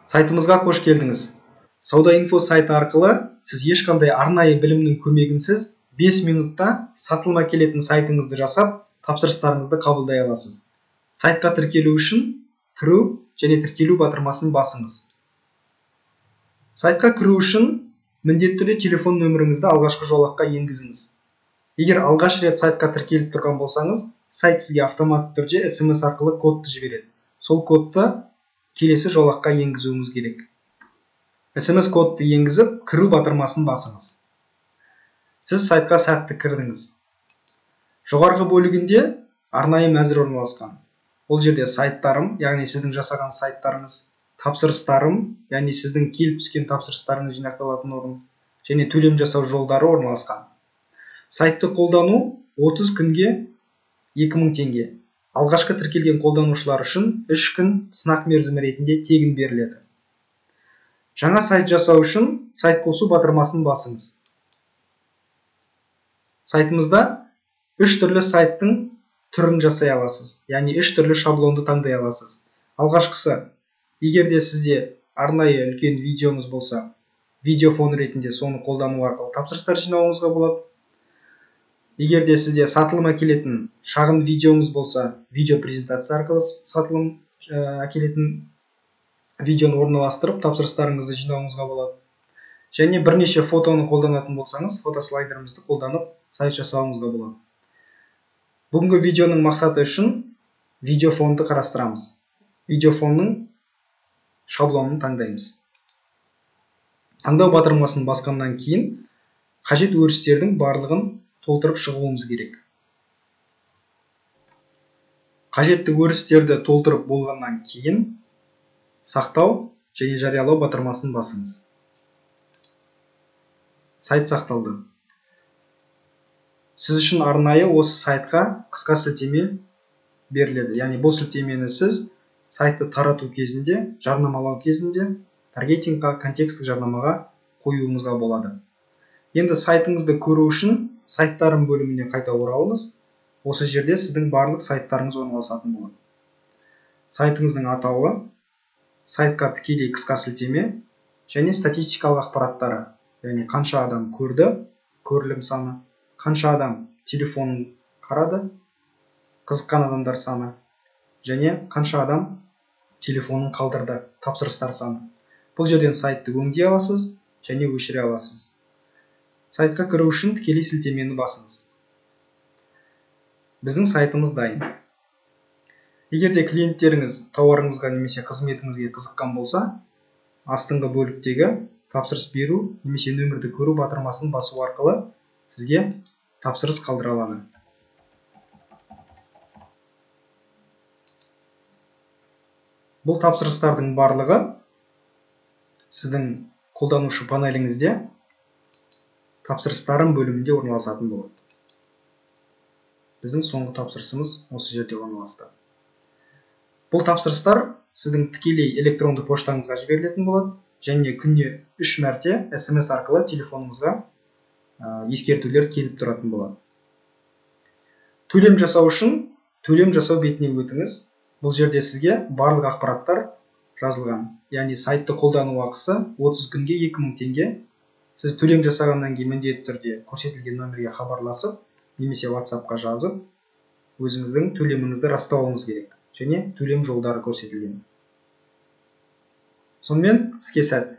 Сайтымызға қош келдіңіз. Сауда-инфо сайты арқылы сіз ешқандай арнайы білімнің көмегінсіз 5 минутта сатылым әкелетін сайтыңызды жасап, тапсырыстарыңызды қабылдай аласыз. Сайтқа тіркелу үшін кіру және тіркелу батырмасын басыңыз. Сайтқа кіру үшін міндетті түрде телефон нөміріңізді алғашқы жолаққа енгізіңіз. Егер алғаш рет сайтқа тіркеліп тұрған болсаңыз, сайт сізге автоматты түрде SMS арқылы кодты жібереді. Сол кодты келесі жолаққа енгізуіңіз керек. SMS кодты енгізіп, кіру батырмасын басыңыз. Сіз сайтқа сәтті кірдіңіз. Жоғарғы бөлігінде арнайы мәзір орналасқан. Ол жерде сайттарым, яғни сіздің жасаған сайттарыңыз, тапсырыстарым, яғни сіздің келіп түскен тапсырыстарыңыз жинақталатын орын, және төлем жасау жолдары орналасқан. Сайтты қолдану 30 күнге 2000 теңге. Алғашқы тіркелген қолданушылар үшін 3 күн сынақ мерзімі ретінде тегін беріледі. Жаңа сайт жасау үшін сайт қосу батырмасын басыңыз. Сайтымызда 3 түрлі сайттың түрін жасай аласыз, яғни 3 түрлі шаблонды таңдай аласыз. Алғашқысы, егер де сізде арнайы үлкен видеоңыз болса, видеофон ретінде соны қолдану арқылы тапсырыстар жинауыңызға болады. Егер де сізде сатылым әкелетін шағын видеоңыз болса, видео презентация арқылы сатылым әкелетін видеоны орналастырып, тапсырыстарыңызды жинауыңызға болады. Және бірнеше фотоны қолданатын болсаңыз, фотослайдерімізді қолданып сайт жасауыңызға болады. Бүгінгі видеоның мақсаты үшін видеофонды қарастырамыз. Видеофонның шаблонын таңдаймыз. Таңдау батырмасын басқаннан кейін қажет өрістердің барлығын толтырып шығуымыз керек. Қажетті өрістерді толтырып болғаннан кейін сақтау және жариялау батырмасын басыңыз. Сайт сақталды. Сіз үшін арнайы осы сайтқа қысқа сілтеме беріледі. Яғни бұл сілтемені сіз сайтты тарату кезінде, жарнамалау кезінде, таргетингқа, контекстік жарнамаға қоюыңызға болады. Енді сайтыңызды көру үшін сайттарым бөліміне қайта оралыңыз. Осы жерде сіздің барлық сайттарыңыз орналасатын болады. Сайтыңыздың атауы, сайтқа тікелей қысқа сілтеме және статистикалық ақпараттары, яғни қанша адам көрді, көрілім саны, қанша адам телефонын қарады, қызыққан адамдар саны және қанша адам телефонын қалдырды, тапсырыстар саны. Бұл жерден сайтты өңдей аласыз және өшіре аласыз. Сайтқа кіру үшін тікелей сілтемені басыңыз. Біздің сайтымыз дайын. Егер де клиенттеріңіз тауарыңызға немесе қызметіңізге қызыққан болса, астыңғы бөліктегі тапсырыс беру немесе нөмірді көру батырмасын басу арқылы сізге тапсырыс қалдыра алады. Бұл тапсырыстардың барлығы сіздің қолданушы панеліңізде тапсырыстарым бөлімінде орналасатын болады. Біздің соңғы тапсырысымыз осы жерде орналасты. Бұл тапсырыстар сіздің тікелей электронды поштаңызға жіберілетін болады және күніне 3 мәрте SMS арқылы телефоныңызға ескертулер келіп тұратын болады. Төлем жасау үшін төлем жасау бетіне өтіңіз. Бұл жерде сізге барлық ақпараттар жазылған. Яғни сайтты қолдану ақысы 30 күнге 2000 теңге. Сіз төлем жасағаннан кейін міндетті түрде көрсетілген нөмірге хабарласып, немесе WhatsApp-қа жазып, өзіңіздің төлеміңізді растауыңыз керек және төлем жолдары көрсетілген. Сонымен, іске сәт.